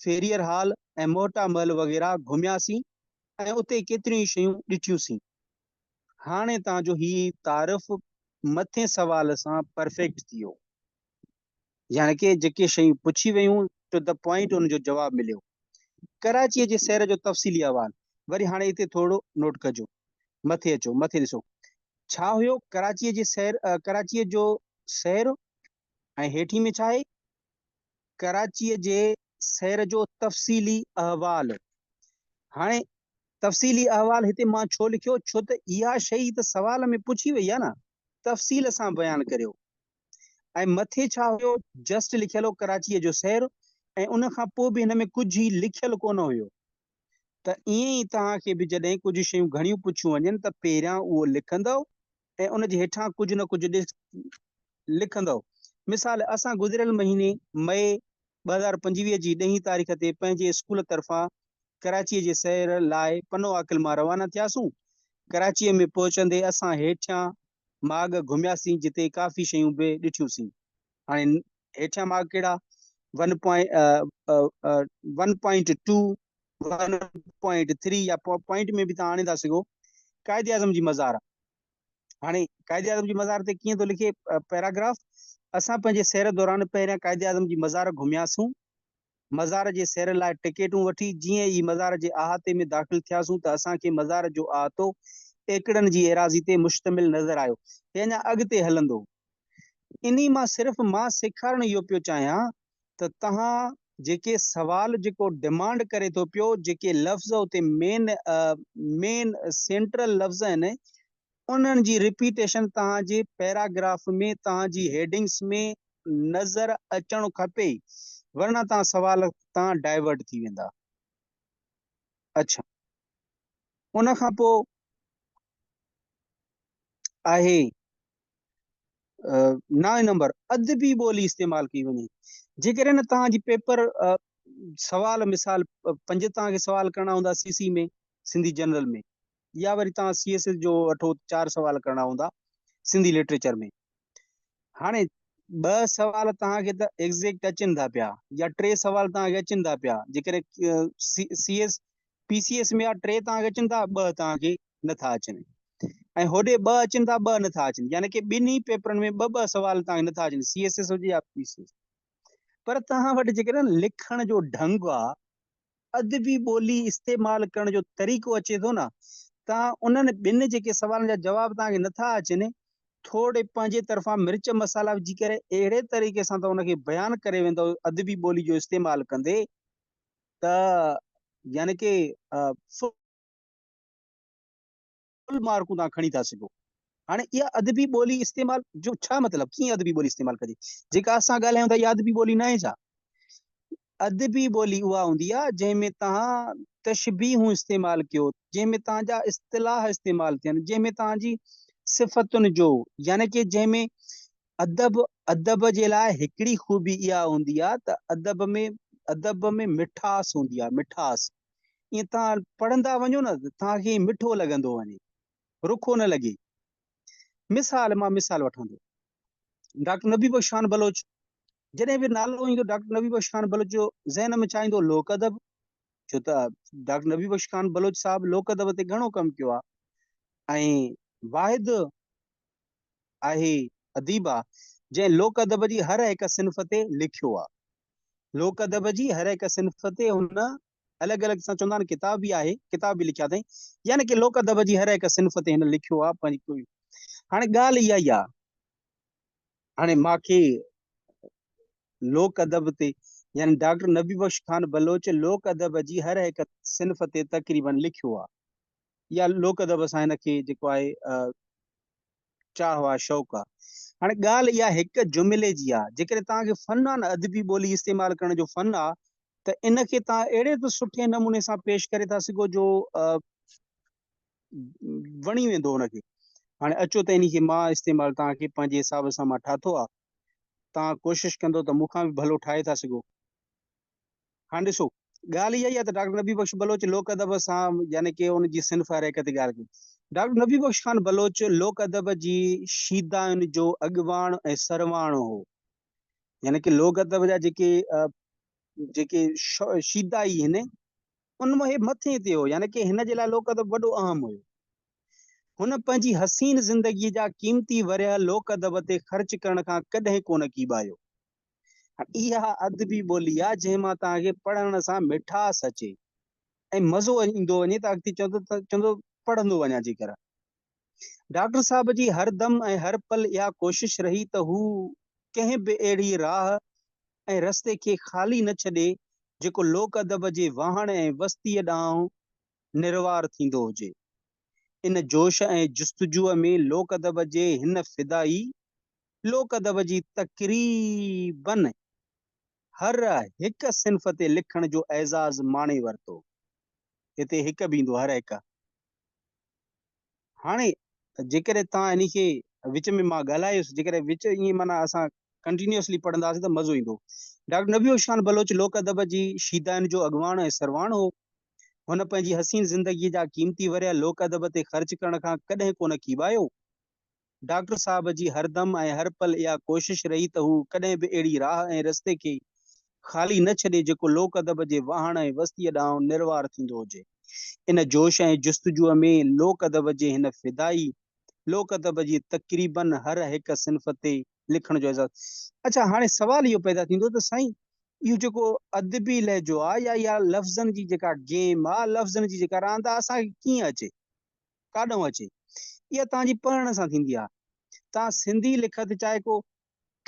فيريئر هال ۽ موهٽا محل وغيره گهمياسين ۽ اتي ڪيتريون ئي شيون ڏٺيون سين. هاڻي توهان جو هي تعارف مٿين سوال سان پرفيڪٽ ٿي ويو. يعني ڪي جيڪي شيون پڇي ويون ٽو the point ان جو جواب مليو. ڪراچيء جي سير جو تفصيلي احوال وري هاڻي اتي ٿورڙو نوٽ ڪجو. مٿي اچو مٿي ڏسو ڇا هيو ڪراچيء جي سير ڪراچيء جو سير ۽ هيٺين ۾ ڇا آهي ڪراچيء جي سير جو تفصيلي احوال. هاڻي تفصيلي احوال هتي مان ڇو لکيو ڇو ته اها شيء ته سوال ۾ پڇي وئي آهي نه تفصيل سان بيان ڪريو. ۽ مٿي ڇا هيو جسٽ لکيل هو ڪراچيء جو سير ۽ ان کان پوء به هن ۾ ڪجهه ئي لکيل ڪونه هيو ته ائين ئي توهان کي به جڏهن ڪجهه شيون گهڻيون پڇيون وڃن ته پهريان اهو لکندؤ ۽ ان جي هيٺان ڪجهه نه ڪجهه لکندؤ مثال اسان گذريل مهيني مئي 2025 جي ڏهين تاريخ تي پنهنجي اسڪول طرفان ڪراچيء جي سير لاء پنو عاقل مان روانا ٿياسون ڪراچيء ۾ پهچندي اسان هيٺيان ماڳ گهمياسين جتي ڪافي شيون به ڏٺيون سين. هاڻي هيٺيان ماڳ ڪهڙا؟ One point two, one point three يا پوائنٽ ۾ به توهان آڻي ٿا سگهو. قائد اعظم جي مزار. هاڻي قائد اعظم جي مزار تي ڪيئن ٿو لکي پيراگراف، اسان پنهنجي سير دوران پهريان قائد اعظم جي مزار گهمياسون. مزار جي سير لاء ٽڪيٽون وٺي جيئن ئي مزار جي احاطي ۾ داخل ٿياسون ته اسان کي مزار جو احاطو ايڪڙن جي ايراضي تي مشتمل نظر آيو. هي اڃا اڳتي هلندو. انهي مان صرف مان سيکارڻ اهو پيو چاهيان ته توهان جيڪي سوال جيڪو ڊمانڊ ڪري ٿو پيو جيڪي لفظ اتي مين مين سينٽرل لفظ آهن انهن جي رپيٽيشن توهان جي پيراگراف ۾ توهان جي هيڊنگس ۾ نظر اچڻ کپي ورنه توهان سوال تان ڊائيورٽ ٿي ويندا. اڇا ان کان پوء آهي نائين نمبر ادبي ٻولي استعمال ڪئي وڃي. جيڪڏهن نه توهان جي پيپر سوال مثال پنج توهان کي سوال ڪرڻا هوندا سي سي ۾ سنڌي جنرل ۾ يا وري توهان سي ايس ايس جو وٺو چار سوال ڪرڻا هوندا سنڌي لٽريچر ۾ هاڻي ٻه سوال توهان کي ته ايگزيڪٽ اچن ٿا پيا يا ٽي سوال توهان کي اچن ٿا پيا جيڪڏهن C S P C S ۾ آ ٽي توهان کي اچن ٿا ٻه توهان کي نٿا اچن ۽ هوڏي ٻه اچن ٿا ٻه نٿا اچن يعني ڪي ٻنهي پيپرن ۾ ٻه ٻه سوال توهان کي نٿا اچن سي ايس ايس هجي يا پي سي ايس پر توهان وٽ جيڪڏهن لکڻ جو ڍنگ آ ادبي ٻولي استعمال ڪرڻ جو طريقو اچي ٿو نه توهان انهن ٻن جيڪي سوالن جا جواب توهان کي نٿا اچن ٿورڙي پنهنجي طرفان مرچ مصالحا وجهي ڪري اهڙي طريقي سان توهان ان کي بيان ڪري ويندؤ ادبي ٻولي جو استعمال ڪندي ته يعني ڪي فل مارڪون توهان کڻي ٿا سگهو. هاڻي اها ادبي ٻولي استعمال جو ڇا مطلب؟ ڪيئن ادبي ٻولي استعمال ڪجي؟ جيڪا اسان ڳالهايون ٿا اها ادبي ٻولي ناهي ڇا؟ ادبي ٻولي اها هوندي آهي جنهن ۾ توهان تشبيهون استعمال ڪيو، جنهن ۾ توهان جا اصطلاح استعمال ٿين، جنهن ۾ توهان جي صفتن جو يعني ڪي جنهن ۾ ادب ادب جي لاء هڪڙي خوبي اها هوندي آهي ته ادب ۾ ادب ۾ مٺاس هوندي آهي، مٺاس. ائين توهان پڙهندا وڃو نه ته توهان کي مٺو لڳندو وڃي، رکو نه لڳي. مثال مان مثال وٺان ٿو، ڊاڪٽر نبي بخش خان بلوچ، جڏهن به نالو ايندو ڊاڪٽر نبي بخش خان بلوچ جو ذهن ۾ ڇا ايندو؟ لوڪ ادب. ڇو ته ڊاڪٽر نبي بخش خان بلوچ صاحب لوڪ ادب تي گهڻو ڪم ڪيو آهي ۽ واحد آهي اديب آ جنهن لوڪ ادب جي هر هڪ صنف تي لکيو آ. لوڪ ادب جي هر هڪ صنف تي هن الڳ الڳ سان چوندا آهن ڪتاب به آهي، ڪتاب به لکيا اٿائين. يعني ڪي لوڪ ادب جي هر هڪ صنف تي هن لکيو آ پنهنجي. هاڻي ڳالهه اها ئي آ، هاڻي ماکي لوڪ ادب تي يعني ڊاڪٽر نبي بخش خان بلوچ لوڪ ادب جي هر هڪ صنف تي تقريبن لکيو آ يا لوڪ ادب سان هن کي جيڪو آهي چاهه آ، شوق آ. هاڻي ڳالهه اها هڪ جملي جي آ، جيڪڏهن توهان کي فن آ نه ادبي ٻولي استعمال ڪرڻ جو فن آ ته ان کي توهان اهڙي ته سٺي نموني سان پيش ڪري ٿا سگهو جو وڻي ويندو ان کي. هاڻي اچو ته انهي کي مان استعمال توهان کي پنهنجي حساب سان مان ٺاٿو آ، توهان ڪوشش ڪندو ته مون کان به ڀلو ٺاهي ٿا سگهو. هاڻ ڏسو، ڳالهه اها ئي آهي ته ڊاڪٽر نبي بخش بلوچ لوڪ ادب سان يعني ڪي ان جي صنف هر هڪ تي ڳالهه ڪئي. ڊاڪٽر نبي بخش خان بلوچ لوڪ ادب جي شيدائن جو اڳواڻ ۽ سرواڻ هو. يعني ڪي لوڪ ادب جا جيڪي جيڪي شيدائي هن ان مان هي مٿي تي هو، يعني ڪي هن جي لاء لوڪ ادب وڏو اهم هيو. هن پنهنجي حسين زندگيء جا قيمتي ورهيه لوڪ ادب تي خرچ ڪرڻ کان ڪڏهن ڪونه ڪيٻايو. اها ادبي ٻولي آ جنهن مان توهان کي پڙهڻ سان مٺاس اچي ۽ مزو ايندو وڃي ته اڳتي چوندو ته چوندو پڙهندو وڃان جيڪر. ڊاڪٽر صاحب جي هر دم ۽ هر پل اها ڪوشش رهي ته هو ڪنهن به اهڙي راهه ۽ رستي کي خالي نه ڇڏي جيڪو لوڪ ادب جي واهڻ ۽ وستيء ڏانهن نروار ٿيندو هجي. ان جوش ۽ جستجوء ۾ لوڪ ادب جي هن فدائي لوڪ ادب جي تقريباً هر هڪ صنف تي لکڻ جو اعزاز ماڻي ورتو. هتي هڪ به ايندو هر هڪ. هاڻي جيڪڏهن توهان انهي کي وچ ۾ مان ڳالهايس جيڪڏهن وچ ائين معنيٰ اسان ڪنٽينيوسلي پڙهنداسين ته مزو ايندو. ڊاڪٽر نبي بخش خان بلوچ لوڪ ادب جي شيدائن جو اڳواڻ ۽ سرواڻ هو. هن پنهنجي حسين زندگيء جا قيمتي ورهيه لوڪ ادب تي خرچ ڪرڻ کان ڪڏهن ڪونه ڪيٻايو. ڊاڪٽر صاحب جي هر دم ۽ هر پل اها ڪوشش رهي ته هو ڪڏهن به اهڙي راهه ۽ رستي کي خالي نه ڇڏي جيڪو لوڪ ادب جي واهڻ ۽ وستيء ڏانهن نروار ٿيندو هجي. ان جوش ۽ جستجوء ۾ لوڪ ادب جي هن فدائي لوڪ ادب جي تقريباً هر هڪ صنف تي لکڻ جو اعزاز. اڇا هاڻي سوال اهو پيدا ٿيندو ته سائين اهو جيڪو ادبي لهجو آ يا اها لفظن جي جيڪا گيم آ، لفظن جي جيڪا راند آ اسان کي ڪيئن اچي؟ ڪاڏهون اچي؟ اها توهان جي پڙهڻ سان ٿيندي آهي. توهان سنڌي لکت چاهي ڪو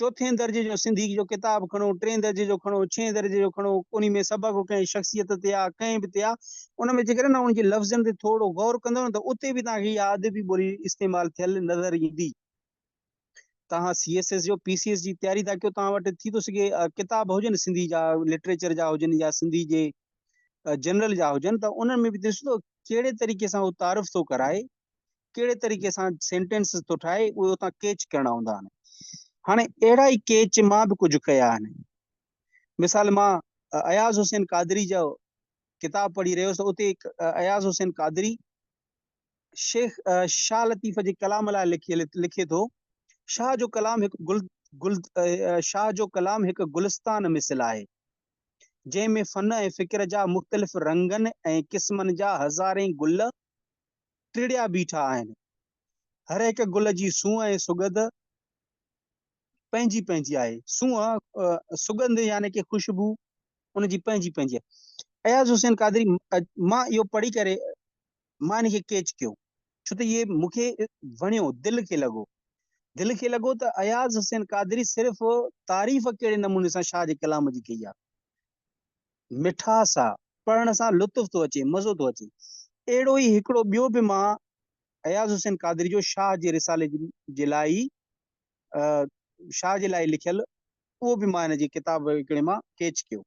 چوٿين درجي جو سنڌي جو ڪتاب کڻو، ٽئين درجي جو کڻو، ڇهين درجي جو کڻو، انهي ۾ سبق ڪنهن شخصيت تي آ، ڪنهن به تي آ، ان ۾ جيڪڏهن نه ان جي لفظن تي ٿورو غور ڪندؤ نه ته اتي به توهان کي اها ادبي ٻولي استعمال ٿيل نظر ايندي. توهان سي ايس ايس جو پي سي ايس جي تياري ٿا ڪيو توهان وٽ ٿي ٿو سگهي ڪتاب هجن سنڌي جا لٽريچر جا هجن يا سنڌي جي جنرل جا هجن ته انهن ۾ به ڏسو ته ڪهڙي طريقي سان هو تعارف ٿو ڪرائي ڪهڙي طريقي سان سينٽينسز ٿو ٺاهي اهي اتان ڪيچ ڪرڻا هوندا آهن. هاڻي اهڙا ئي ڪيچ مان به ڪجهه ڪيا آهن. مثال مان اياز حسين قادري جو ڪتاب پڙهي رهيو هوس ته اتي اياز حسين قادري شيخ شاهه لطيف جي ڪلام لاء لکي ٿو، شاهه جو ڪلام هڪ گل گل شاهه جو ڪلام هڪ گلستان مثل آهي، جنهن ۾ فن ۽ فڪر جا مختلف رنگن ۽ قسمن جا هزارين گل ٽڙيا بيٺا آهن. هر هڪ گل جي سونهن ۽ سڳنڌ پنهنجي پنهنجي آهي. سونهن، سڳنڌ يعني ڪي خوشبو ان جي پنهنجي پنهنجي آهي. اياز حسين قادري مان اهو پڙهي ڪري مان ان کي ڪيچ ڪيو ڇو ته اهي مون کي وڻيو، دل کي لڳو. دل کي لڳو ته اياز حسين قادري صرف تعريف ڪهڙي نموني سان شاهه جي ڪلام جي ڪئي آهي. مٺاس آ، پڙهڻ سان لطف ٿو اچي، مزو ٿو اچي. اهڙو ئي هڪڙو ٻيو به مان اياز حسين قادري جو شاهه جي رسالي جي لاء ئي شاهه جي لاء لکيل اهو به مان هن جي ڪتاب هڪڙي مان ڪيچ ڪيو.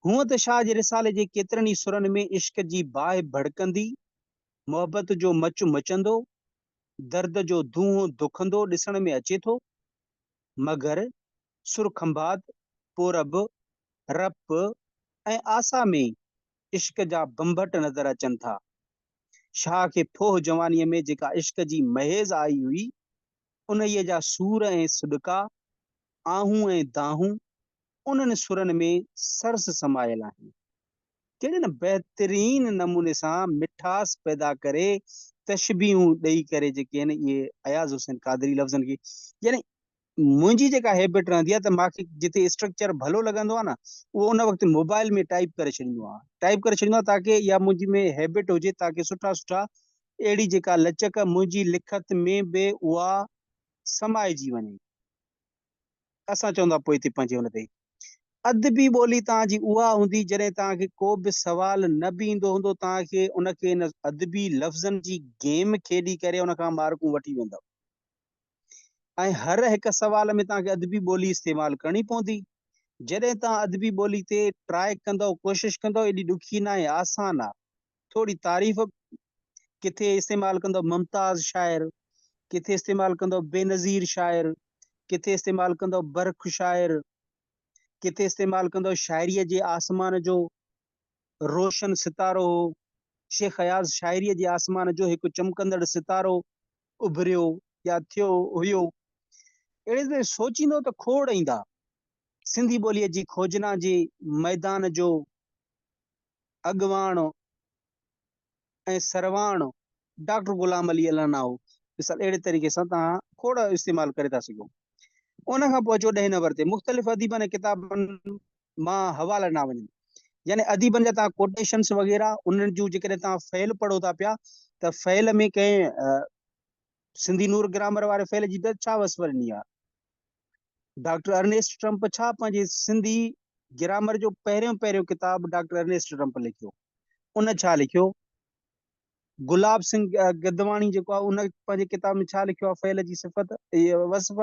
هونء ته شاهه جي رسالي جي ڪيترن ئي سرن ۾ عشق جي باهه ڀڙڪندي، محبت جو مچ مچندو، درد جو دونهون دکندو ڏسڻ ۾ اچي ٿو، مگر سر کنڀات، پورب، رپ، ۽ آسا ۾ عشق جا ڀنڀٽ نظر اچن ٿا. شاهه کي ڦوهه جوانيء ۾ جيڪا عشق جي مهيز آئي هئي، انهيء جا سور ۽ سڏڪا، آهون ۽ دانهون انهن سرن ۾ سرس سمايل آهن. ڪهڙي نه بهترين نموني سان مٺاس پيدا ڪري تشبيهون ڏئي ڪري جيڪي آهن اهي اياز حسين قادري لفظن کي يعني منهنجي جيڪا هيبٽ رهندي آهي ته ماکي جتي اسٽرڪچر ڀلو لڳندو آهي نه اهو ان وقت موبائل ۾ ٽائيپ ڪري ڇڏيندو آهيان ٽائيپ ڪري ڇڏيندو آهيان تاڪه اها منهنجي ۾ هيبٽ هجي تاڪه سٺا سٺا اهڙي جيڪا لچڪ منهنجي لکت ۾ به اها سمائجي وڃي. اسان چوندا پوئتي پنهنجي ان تي. ادبي ٻولي توهان جي اها هوندي جڏهن توهان کي ڪو به سوال نه به ايندو هوندو توهان کي ان کي ان ادبي لفظن جي گيم کيڏي ڪري ان کان مارڪون وٺي ويندؤ ۽ هر هڪ سوال ۾ توهان کي ادبي ٻولي استعمال ڪرڻي پوندي. جڏهن توهان ادبي ٻولي تي ٽرائي ڪندؤ ڪوشش ڪندؤ ايڏي ڏکي ناهي آسان آ. ٿوري تعريف ڪٿي استعمال ڪندو ممتاز شاعر، ڪٿي استعمال ڪندو بينظير شاعر، ڪٿي استعمال ڪندو برک شاعر، ڪٿي استعمال ڪندو شاعريء جي آسمان جو روشن ستارو هو، شيخ اياز شاعريء جي آسمان جو هڪ چمڪندڙ ستارو اڀريو يا ٿيو هيو. اهڙي طرح سوچيندو ته کوڙ ايندا. سنڌي ٻوليء جي کوجنا جي ميدان جو اڳواڻ ۽ سرواڻ ڊاڪٽر غلام علي الانا هو. مثال اهڙي طريقي سان توهان کوڙ استعمال ڪري ٿا سگهو. ان کان پوء اچو ڏهين نمبر تي مختلف اديبن ۽ ڪتابن مان حوالا ڏنا وڃن. يعني اديبن جا توهان ڪوٽيشنس وغيره انهن جون جيڪڏهن توهان فعل پڙهو ٿا پيا ته فعل ۾ ڪنهن سنڌي نور گرامر واري فعل جي ڇا وصف ڏني آهي؟ ڊاڪٽر ارنيسٽ ٽرمپ ڇا پنهنجي سنڌي گرامر جو پهريون پهريون ڪتاب ڊاڪٽر ارنيسٽ ٽرمپ لکيو ان ڇا لکيو؟ گلاب سنگهه گدواڻي جيڪو آهي ان پنهنجي ڪتاب ۾ ڇا لکيو آهي فعل جي صفت وصف؟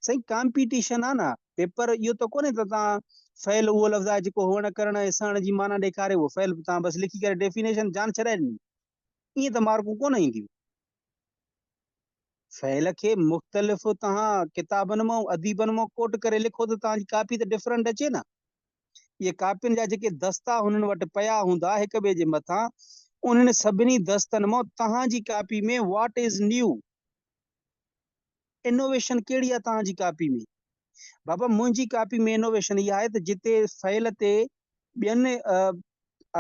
سائين ڪامپيٽيشن آهي نه پيپر اهو ته ڪونهي ته توهان فعل اهو لفظ آهي جيڪو هئڻ ڪرڻ ۽ سهڻ جي معنيٰ ڏيکاري اهو فعل توهان بس لکي ڪري ڊيفينيشن جان ڇڏائي ڏني ائين ته مارڪون ڪونه اينديون. فعل کي مختلف توهان ڪتابن مان اديبن مان ڪوٽ ڪري لکو ته توهان جي ڪاپي ته ڊفرنٽ اچي نه. اهي ڪاپين جا جيڪي دستا هنن وٽ پيا هوندا هڪ ٻئي جي مٿان انهن سڀني دستن مان توهان جي copy ۾ what is new innovation ڪهڙي آهي توهان جي ڪاپي ۾. بابا منهنجي ڪاپي ۾ انوويشن اها آهي ته جتي فعل تي ٻين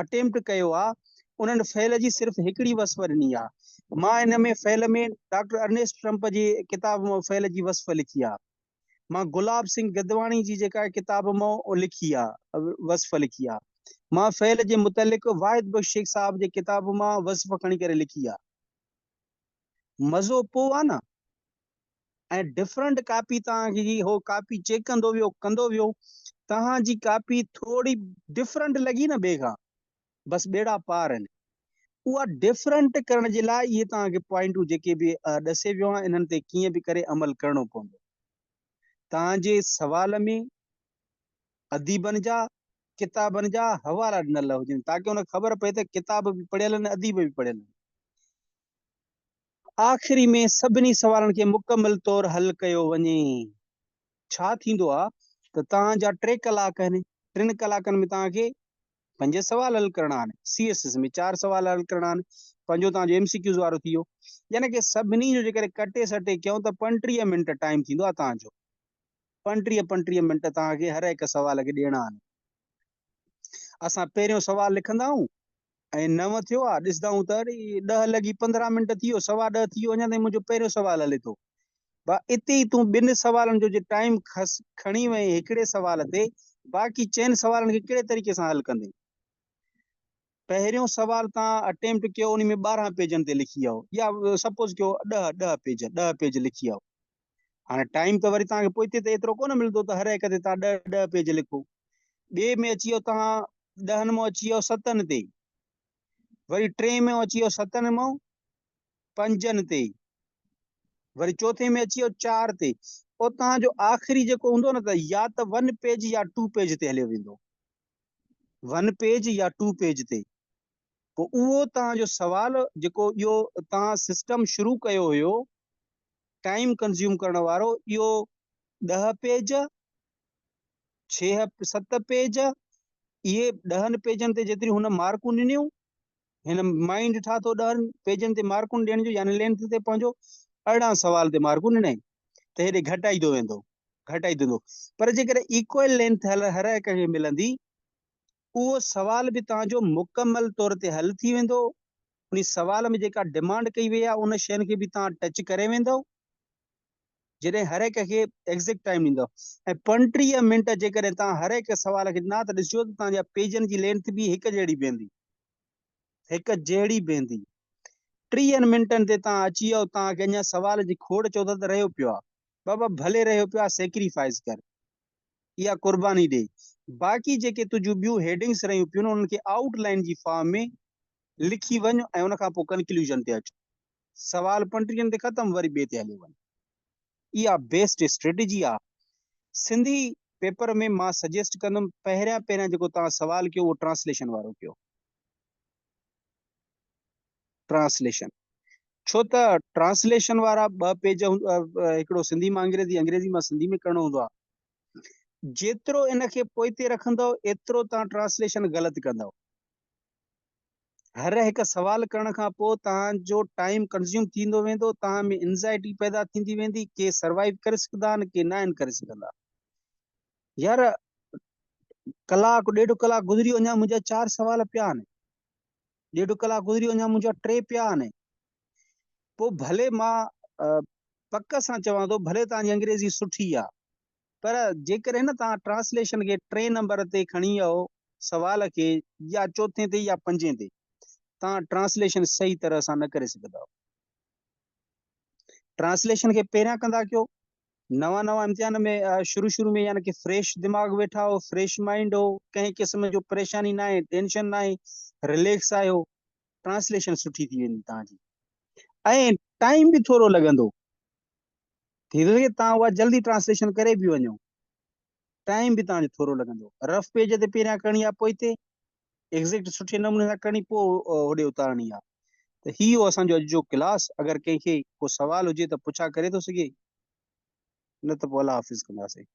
اٽيمپٽ ڪيو آ انهن فعل جي صرف هڪڙي وصف ڏني آ. مان ان ۾ فعل ۾ ڊاڪٽر ارنيسٽ ٽرمپ جي ڪتاب مان فعل جي وصف لکي آ. مان گلاب سنگهه گدواڻي جي جيڪا ڪتاب مان لکي آ وصف لکي آ. مان فعل جي متعلق واحد بخش شيخ صاحب جي ڪتاب مان وصف کڻي ڪري لکي آ. مزو پو آ نه. ۽ ڊفرنٽ ڪاپي توهان کي هو ڪاپي چيڪ ڪندو ويو ڪندو ويو توهان جي ڪاپي ٿوري ڊفرنٽ لڳي نه ٻئي کان بس ٻيڙا پار آهن اها ڊفرنٽ ڪرڻ جي لاء اهي توهان کي پوائنٽون جيڪي به ڏسي ويو آهيان انهن تي ڪيئن به ڪري عمل ڪرڻو پوندو توهان جي سوال ۾ اديبن جا ڪتابن جا حوالا ڏنل هجن تاڪه ان کي خبر پئي ته ڪتاب به پڙهيل آهن اديب به پڙهيل آهن. آخري ۾ سڀني سوالن کي مڪمل طور حل ڪيو وڃي. ڇا ٿيندو آ ته توهان جا ٽي ڪلاڪ آهن، ٽن ڪلاڪن ۾ توهان کي پنج سوال حل ڪرڻا آهن، سي ايس ايس ۾ چار سوال حل ڪرڻا آهن، پنهنجو توهان جو ايم سي ڪيوز وارو ٿي ويو. يعني ڪي سڀني جو جيڪڏهن ڪٽي سٽي ڪيون ته 35 منٽ ٽائيم ٿيندو آ توهان جو. 35 35 منٽ توهان کي هر هڪ سوال کي ڏيڻا آهن. اسان پهريون سوال لکندا آهيون ۽ نو ٿيو آ، ڏسندا آهيون ته اڙي ڏهه لڳي 15 منٽ ٿي ويو، سوا ڏهه ٿي ويو، اڃا تائين منهنجو پهريون سوال هلي ٿو. با اتي ئي تون ٻن سوالن جو جي ٽائيم کس کڻي وئين هڪڙي سوال تي، باقي چئن سوالن کي ڪهڙي طريقي سان حل ڪندين؟ پهريون سوال تان اٽيمپٽ ڪيو انهي ۾ 12 پيجن تي لکي آئو يا سپوز ڪيو ڏهه ڏهه پيج ڏهه پيج لکي آئو. هاڻي ٽائيم ته وري توهان کي پوئتي ته ايترو ڪونه ملندو ته هر هڪ تي توهان ڏهه ڏهه پيج لکو. ٻئي ۾ اچي ويو توهان ڏهن مان اچي ويو ستن تي، وري ٽئين ۾ اچي ويو ستن مان پنجن تي، وري چوٿين ۾ اچي ويو چار تي. پوء توهان جو آخري جيڪو هوندو نه ته يا ته ون پيج يا ٽو پيج تي هليو ويندو. ون پيج يا ٽو پيج تي. پوء اهو توهان جو سوال جيڪو اهو توهان سسٽم شروع ڪيو هيو ٽائيم ڪنزيوم ڪرڻ وارو اهو ڏهه پيج، ڇهه ست پيج اهي ڏهن پيجن تي جيتريون هن مارڪون ڏنيون، هن مائنڊ ٺاهتو ڏهن پيجن تي مارڪون ڏيڻ جو يعني لينٿ تي پنهنجو 18 سوال تي مارڪون ڏنائين ته هيڏي گهٽائيندو ويندو گهٽائيندو ويندو. پر جيڪڏهن ايڪوئل لينٿ هر هڪ کي ملندي، اهو سوال به توهان جو مڪمل طور تي حل ٿي ويندو. انهي سوال ۾ جيڪا ڊمانڊ ڪئي وئي آهي ان شين کي به توهان ٽچ ڪري ويندؤ. جڏهن هر هڪ کي ايگزيڪٽ ٽائيم ڏيندؤ ۽ 35 منٽ جيڪڏهن توهان هر هڪ سوال کي ڏنا ته ڏسجو ته توهان جا پيجن جي لينٿ به هڪ جهڙي بيهندي، هڪ جهڙي بيهندي. 30 منٽن تي توهان اچي ويا توهان کي اڃا سوال جي کوڙ چئو ٿا ته رهيو پيو آهي. بابا ڀلي رهيو پيو آهي، سيڪريفائز ڪر، اها قرباني ڏي، باقي جيڪي تنهنجون ٻيون هيڊنگس رهيون پيون انهن کي آئوٽ لائين جي فارم ۾ لکي وڃ ۽ ان کان پوء ڪنڪليوزن تي اچ. سوال پنٽيهن تي ختم وري ٻئي تي هليو وڃ. اها بيسٽ اسٽريٽجي آ. سنڌي پيپر ۾ مان سجيسٽ ڪندم پهريان پهريان جيڪو توهان سوال ڪيو اهو ٽرانسليشن وارو ڪيو. ٽرانسليشن ڇو ته ٽرانسليشن وارا ٻه پيج هڪڙو سنڌي مان انگريزي، انگريزي مان سنڌي ۾ ڪرڻو هوندو آهي. جيترو ان کي پوئتي رکندؤ ايترو توهان ٽرانسليشن غلط ڪندؤ. هر هڪ سوال ڪرڻ کان پوء توهان جو ٽائيم ڪنزيوم ٿيندو ويندو، توهان ۾ انزائٽي پيدا ٿيندي ويندي، ڪي سروائيو ڪري سگهندا آهن ڪي ناهن ڪري سگهندا. يار ڪلاڪ ڏيڍ ڪلاڪ گذري ويو اڃا منهنجا چار سوال پيا آهن، ڏيڍ ڪلاڪ گذري ويو اڃا منهنجا ٽي پيا آهن. پوء ڀلي مان پڪ سان چوان ٿو ڀلي توهان جي انگريزي سٺي آ پر جيڪڏهن نه توهان ٽرانسليشن کي ٽئين نمبر تي کڻي آئو سوال کي يا چوٿين تي يا پنجين تي توهان ٽرانسليشن صحيح طرح سان نه ڪري سگهندؤ. ٽرانسليشن کي پهريان ڪندا ڪيو، نوان نوان امتحان ۾ شروع شروع ۾ يعني ڪي فريش دماغ ويٺا هو، فريش مائنڊ هو، ڪنهن قسم جو پريشاني ناهي، ٽينشن ناهي، رليڪس آهيو، ٽرانسليشن سٺي ٿي ويندي توهان جي ۽ ٽائيم به ٿورو لڳندو. ٿي ٿو سگهي توهان اها جلدي ٽرانسليشن ڪري به وڃو، ٽائيم به توهان جو ٿورو لڳندو. رف پيج تي پهريان ڪرڻي آهي پوئتي ايگزيڪٽ سٺي نموني سان ڪرڻي پوء هوڏي اتارڻي آهي. ته هي هو اسان جو اڄ جو ڪلاس. اگر ڪنهن کي ڪو سوال هجي ته پڇا ڪري ٿو سگهي، نه ته پوء الله حافظ ڪنداسين.